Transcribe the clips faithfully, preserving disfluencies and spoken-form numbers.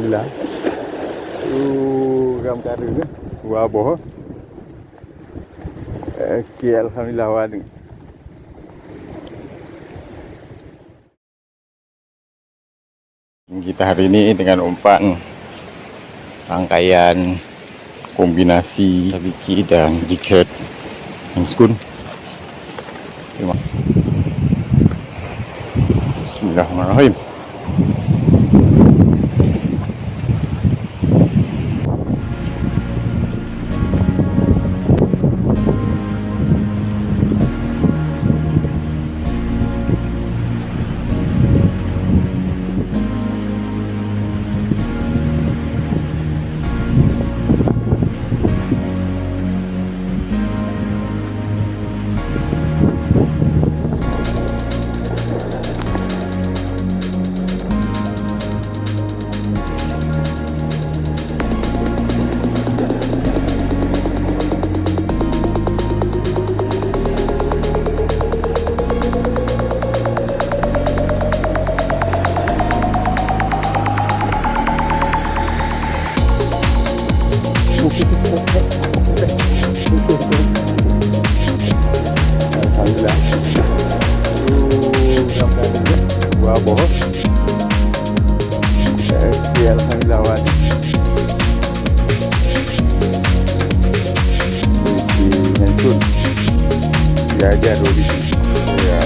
Lah. Uh, ram kara ni. Dua boh. Okey, alhamdulillah, wani. Kita hari ini dengan umpan rangkaian kombinasi sabiki dan jighead. Yang sukun. Terima. Bismillahirrahmanirrahim. Alhamdulillah. Dua boh. Okey, alhamdulillah, wan. Di Nyansun. Ya, aja dulu di sini. Ya.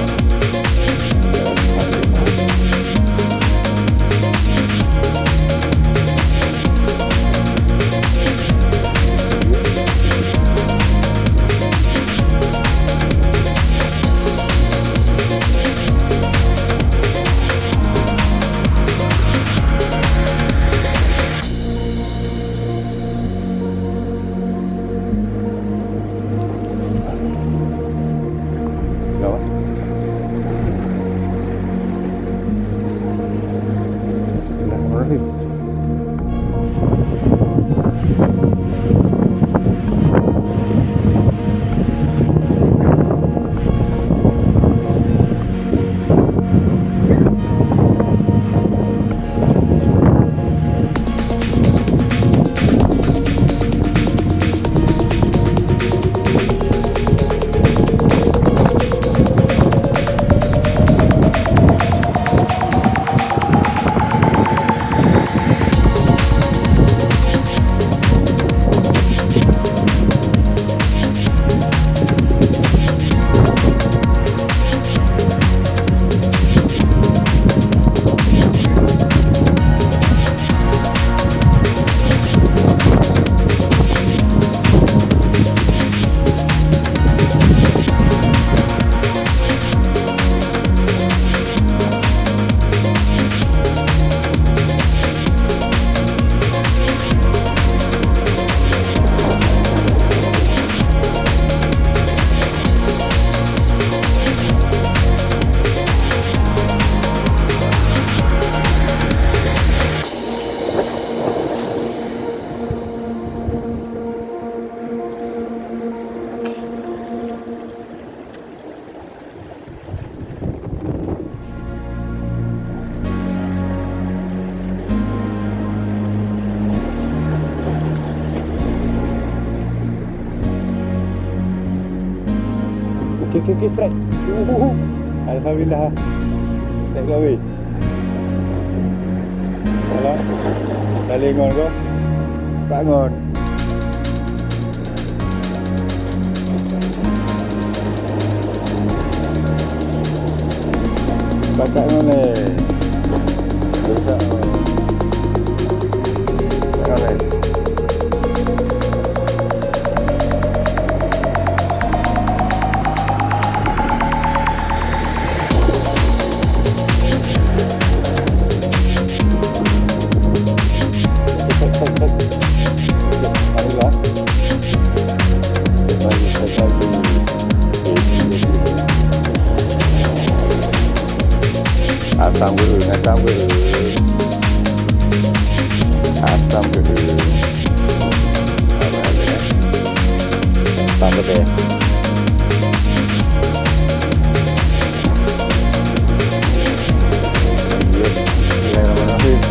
Bismillahirrahmanirrahim. Okey, okey, okey, strike. Uhuhu. Alhamdulillah. Strike kawin. Alah. Saling ngon ko. Tak ngon. Pakat ngon lé. Rusak. Pakat ngon lé. Asam geureun, asam geureun. Asam geureun. Asam geureun. Bismillahirrahmanirrahim.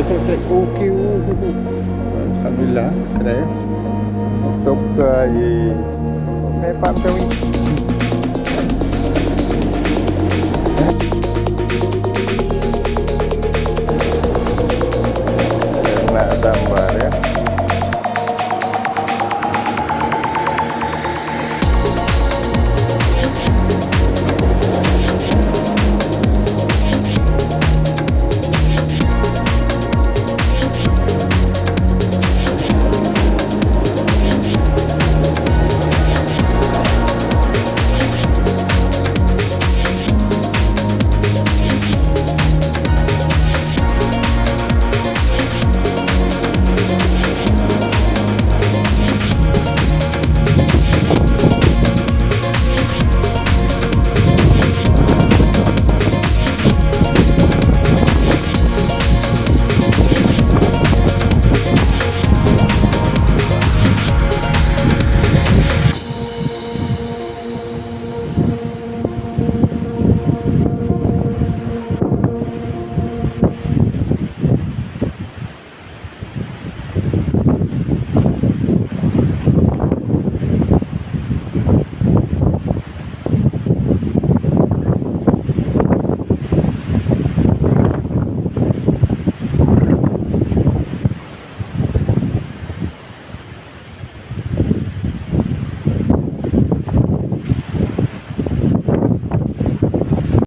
Srek, srek. Oke, uh, uh, uh. Alhamdulillah, srek. Untuk, uh, ye. Mepam kami.